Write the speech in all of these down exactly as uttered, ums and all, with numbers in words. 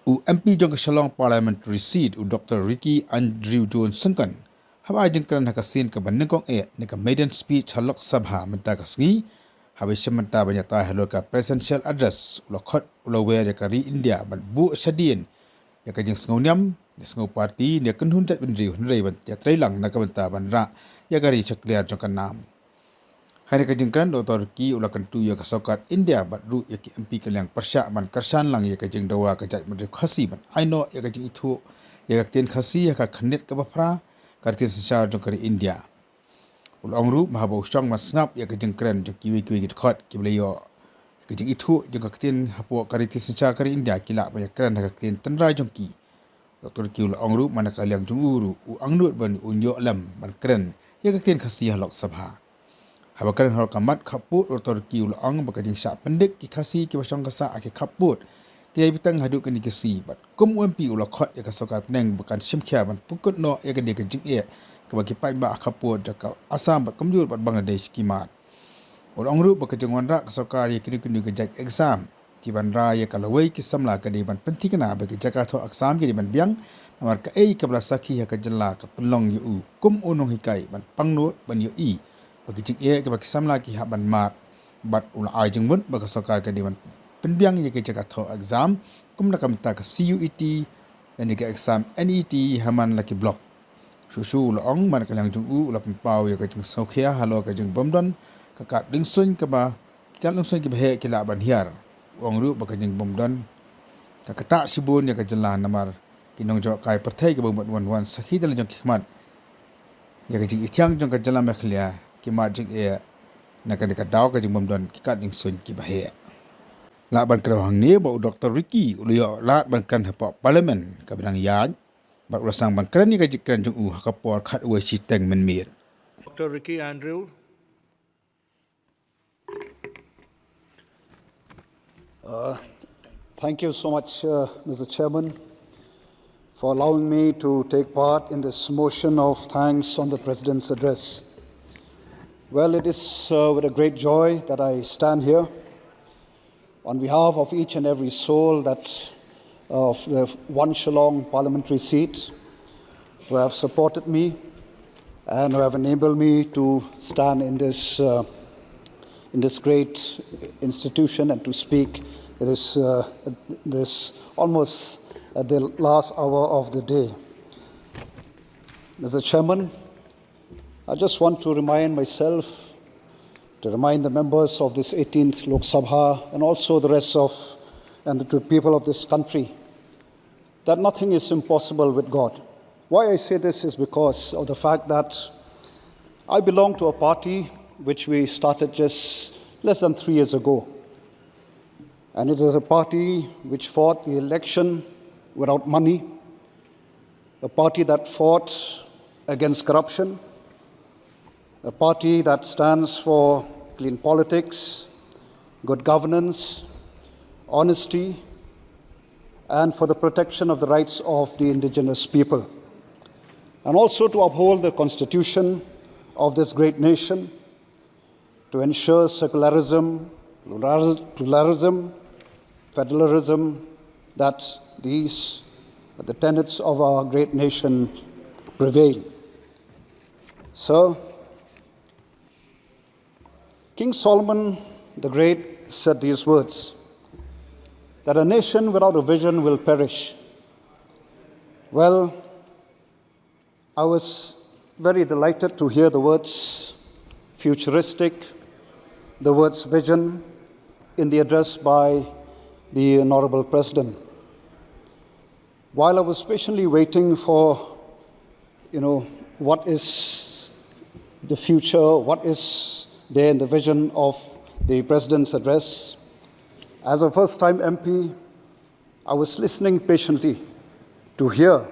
U M P jong ka Shillong Parliamentary Seat, u Doctor Ricky Andrew Jones Syngkon, haba ai jingkren ha ka sien kaba nyngkong eh ne ka maiden speech ha Lok Sabha mynta ka sngi, haba i shim bynta ban ïatai halor ka presidential address, u la khot, u la wer ïa ka ri India ban buh shadien ïa ka jingsngew niam, jingsngew party ne kynhun jaitbynriew, hynrei ban ïatreilang na ka bynta ban rah ïa ka ri sha kliar jong ka nam. Ha kane ka jingkren, Doctor Ricky u la kyntu ïa ka sorkar India bad ruh ïa ki M P ka liang pyrshah ban kyrshan lang ïa ka jingdawa ka jaitbynriew Khasi ban ai noh ïa ka jingithuh ïa ka ktien Khasi ha ka khyrnit kaba phra ka riti synshar jong ka ri India. U la ong ruh ba haba u shong ban sngap ïa ka jingkren jong kiwei kiwei ki dkhot kiba la ïoh ïa ka jingithuh jong ka ktien hapoh ka riti synshar ka ri India, ki lah ban ïakren ha ka ktien tynrai jong ki. Doctor Ricky u la ong ruh ba na ka liang jong u ruh u angnud ban un ïoh lem ban kren ïa ka ktien Khasi ha Lok Sabha. Haba kren halor ka mat khappud, Doctor Ricky u la ong ba ka jingshah pyndik ki Khasi kiba shong ka sah ha ki khappud ki ïai bteng haduh kine ki sngi bad kum u M P u la khot ïa ka sorkar bneng ba kan shim khia ban pynkut noh ïa kane ka jingeh kaba ki paidbah ha khappud jong ka Assam bad kumjuh bad Bangladesh ki mad. U la ong ruh ba ka jingwanrah ka sorkar ïa kino kino ki jait exam kiban rah ïa ka lawei ki samla ka dei ban pynthikna ba ki jaka thoh exam ki dei ban biang, namar kaei kaba la sakhi ha ka jylla ka pynlong ïa u kum u nonghikai ban pangnud ban ïohi ba ki jingeh kiba ki samla ki hap ban mad. Bad u la ai jingmut ba ka sorkar ka dei ban pynbiang ïa ki jaka thoh exam kum na ka bynta ka C U E T lane ka exam N E T ha man la ki block. Shuh shuh u la ong ba na ka liang jong u u la pynpaw ïa ka jingsngewkhia halor ka jingbymdon ka kad diengsuiñ kaba, ki kad diengsuiñ kiba heh ki lah ban hiar. U ong ruh ba ka jingbymdon ka ktah shibun ïa ka jylla namar ki nongjngohkai pyrthei kiba mut wan wan sakhi da la jong ki khmat ïa ka jingithiang jong ka jylla Meghalaya, ki mad jingeh na kane ka daw ka jingbymdon ki kad diengsuiñ kiba heh. Lah ban kdew hangne ba u Doctor Ricky u la ïoh lad ban kren hapoh Parliament kaba dang ïaid bad u la sdang ban kren ïa ka jingkren jong u ha ka por khatwei shiteng mynmiet. Doctor Ricky Andrew. Uh, thank you so much, uh, Mister Chairman, for allowing me to take part in this motion of thanks on the President's address. Well, it is, uh, with a great joy that I stand here on behalf of each and every soul that of the One Shillong parliamentary seat who have supported me and who have enabled me to stand in this, uh, in this great institution and to speak this, uh, this almost at the last hour of the day. Mister Chairman, I just want to remind myself, to remind the members of this eighteenth Lok Sabha and also the rest of, and the people of this country, that nothing is impossible with God. Why I say this is because of the fact that I belong to a party which we started just less than three years ago. And it is a party which fought the election without money, a party that fought against corruption, a party that stands for clean politics, good governance, honesty, and for the protection of the rights of the indigenous people, and also to uphold the constitution of this great nation, to ensure secularism, pluralism, federalism, that these, the tenets of our great nation prevail. So, King Solomon the Great said these words, that a nation without a vision will perish. Well, I was very delighted to hear the words futuristic, the words vision in the address by the Honorable President. While I was patiently waiting for, you know, what is the future, what is there in the vision of the President's address, as a first time M P, I was listening patiently to hear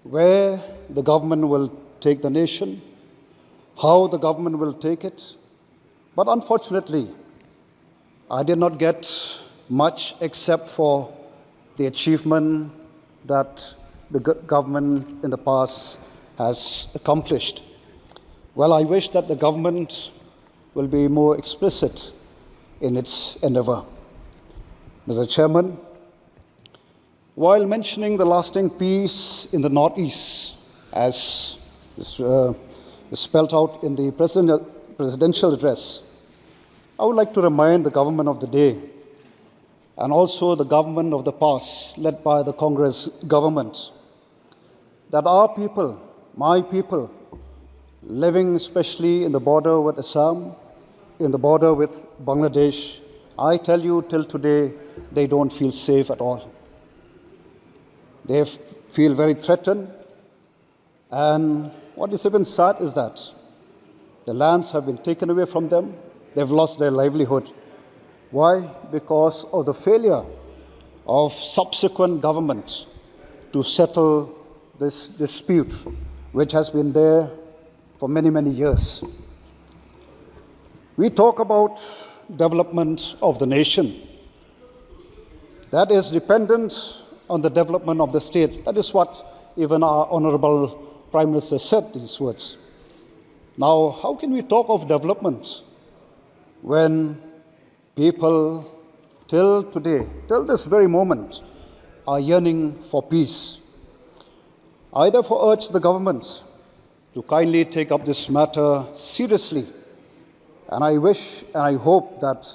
where the government will take the nation, how the government will take it. But unfortunately, I did not get much except for the achievement that the go- government in the past has accomplished. Well, I wish that the government will be more explicit in its endeavor. Mister Chairman, While mentioning the lasting peace in the Northeast, as uh, spelled out in the president, presidential address, I would like to remind the government of the day and also the government of the past, led by the Congress government, that our people, my people, living especially in the border with Assam, in the border with Bangladesh, I tell you, till today, they don't feel safe at all. They f- feel very threatened. And what is even sad is that the lands have been taken away from them, they've lost their livelihood. Why? Because of the failure of subsequent government to settle this dispute, which has been there for many, many years. We talk about development of the nation. That is dependent on the development of the states. That is what even our Honorable Prime Minister said, these words. Now, how can we talk of development when people, till today, till this very moment, are yearning for peace? I therefore urge the government to kindly take up this matter seriously, and I wish and I hope that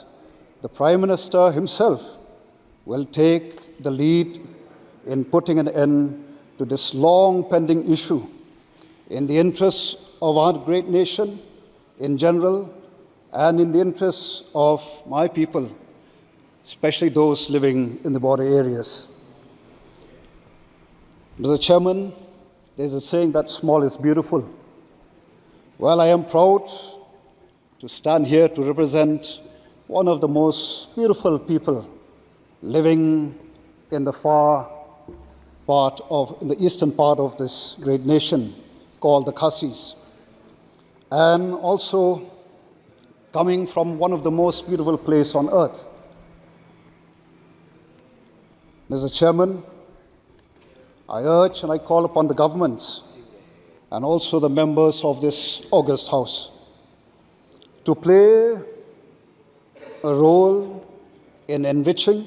the Prime Minister himself will take the lead in putting an end to this long pending issue in the interests of our great nation in general and in the interests of my people, especially those living in the border areas. Mister Chairman, there's a saying that small is beautiful. Well, I am proud to stand here to represent one of the most beautiful people living in the far part of, in the eastern part of this great nation called the Khasis, and also coming from one of the most beautiful place on earth. Mister Chairman, I urge and I call upon the government and also the members of this august house to play a role in enriching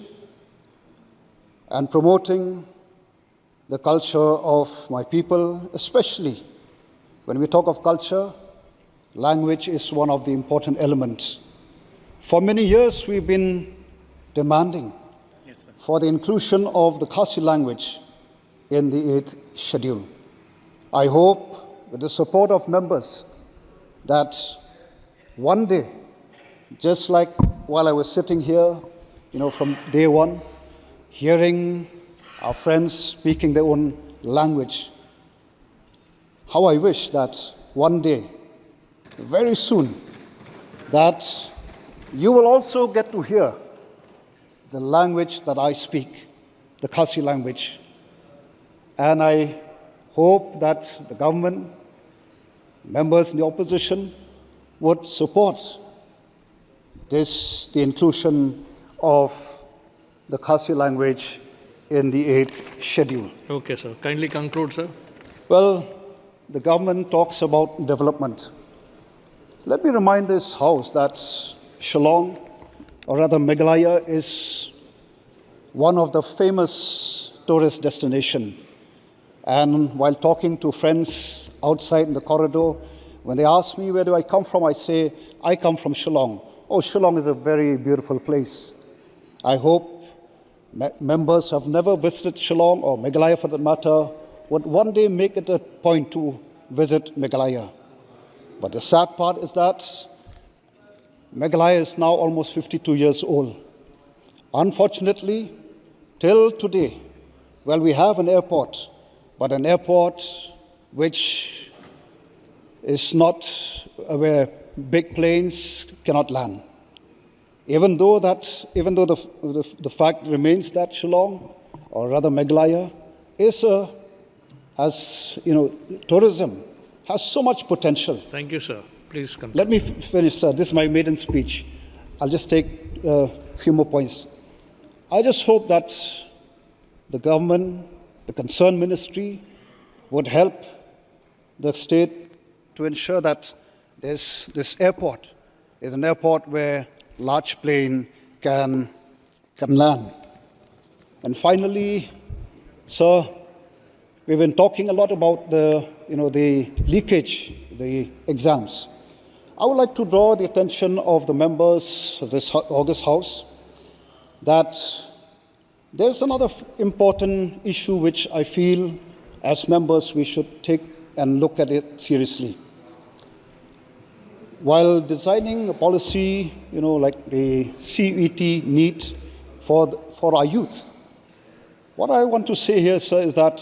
and promoting the culture of my people, especially when we talk of culture, language is one of the important elements. For many years, we've been demanding for the inclusion of the Khasi language in the eighth schedule. I hope, with the support of members, that one day, just like while I was sitting here, you know, from day one, hearing our friends speaking their own language, how I wish that one day, very soon, that you will also get to hear the language that I speak, the Khasi language. And I hope that the government, members in the opposition, would support this, the inclusion of the Khasi language in the eighth schedule. Okay, sir. Kindly conclude, sir. Well, the government talks about development. Let me remind this house that Shillong, or rather Meghalaya, is one of the famous tourist destination. And while talking to friends outside in the corridor, when they ask me, "Where do I come from?" I say, "I come from Shillong." Oh, Shillong is a very beautiful place. I hope me- members who have never visited Shillong or Meghalaya for that matter would one day make it a point to visit Meghalaya. But the sad part is that Meghalaya is now almost fifty-two years old. Unfortunately, till today, well, we have an airport, but an airport which is not, uh, where big planes cannot land. Even though that, even though the, the, the fact remains that Shillong, or rather Meghalaya, is a, has, you know, tourism has so much potential. Thank you, sir. Please continue. Let me f- finish, sir. This is my maiden speech. I'll just take a few more points. I just hope that the government, the concerned ministry, would help the state to ensure that this, this airport is an airport where large plane can, can land. And finally, So we've been talking a lot about the, you know, the leakage, the exams. I would like to draw the attention of the members of this August House that there's another important issue which I feel as members we should take and look at it seriously. While designing a policy, you know, like the C U E T NEET for, for our youth, what I want to say here, sir, is that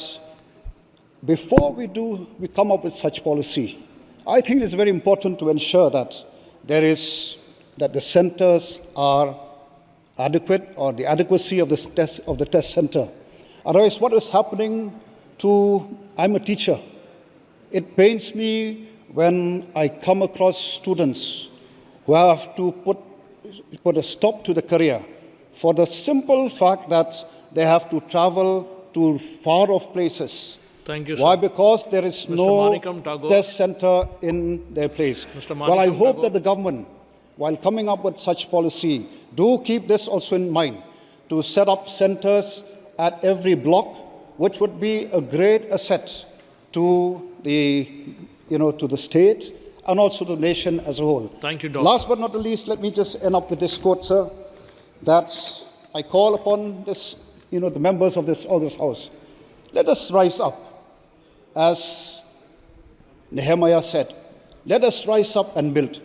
before we do, we come up with such policy, I think it is very important to ensure that there is, that the centers are adequate, or the adequacy of this test, of the test center. Otherwise, what is happening to, I'm a teacher. It pains me when I come across students who have to put, put a stop to the career for the simple fact that they have to travel to far off places. Thank you, Why? Sir. Because there is Mister no Manikam Tagore. Test center in their place. Mister Well, I Manikam hope Tagore. That the government, while coming up with such policy, do keep this also in mind, to set up centers at every block, which would be a great asset to the, you know, to the state and also the nation as a whole. Thank you, Doctor. Last but not the least, let me just end up with this quote, sir, that I call upon this, you know, the members of this August House. Let us rise up, as Nehemiah said, let us rise up and build.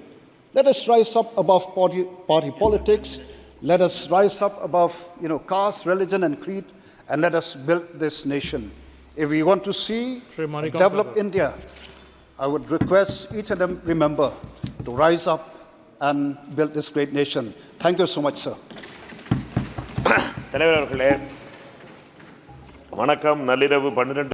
Let us rise up above party, party politics. Let us rise up above, you know, caste, religion, and creed, and let us build this nation. If we want to see a developed India, I would request each and every member to rise up and build this great nation. Thank you so much, sir. Television வணக்கம். நள்ளிரவு பன்னிரண்டு